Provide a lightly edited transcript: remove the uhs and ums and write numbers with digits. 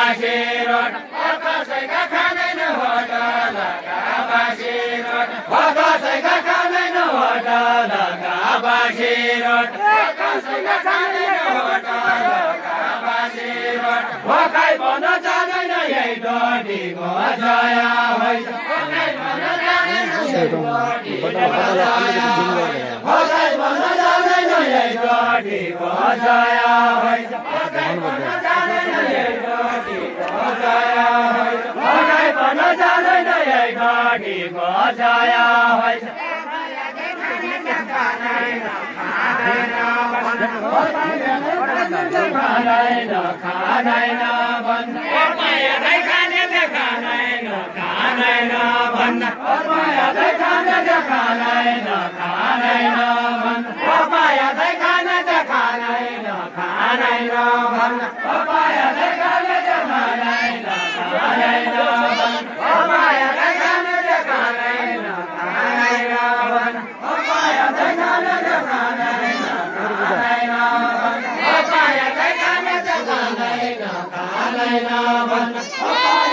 बासिरोट कसैका खाँदैन होटलका बासिरोट कसैका खाँदैन होटलका बासिरोट कसैका खाँदैन होटलका बासिरोट भोकाइ बन जाँदैन यही डोटीको जया होइन भोकाइ बन जाँदैन भोकाइ बन जाँदैन यही डोटीको जया होइन भोकाइ बन जाँदैन यही डोटीको जया होइन भोकाइ बन जाँदैन यही डोटीको जया होइन खाँदैन खाँदैन भन्न पपायालाई खाने खाँदैन खाँदैन भन्न पपायालाई खाने खाँदैन खाँदैन भन्न पपायालाई खाने खाँदैन खाँदैन भन्न पपायालाई खाने खाँदैन खाँदैन भन्न पपायालाई खाने खाँदैन खाँदैन भन्न पपायालाई खाने खाँदैन खाँदैन भन्न पपायालाई खाने खाँदैन खाँदैन भन्न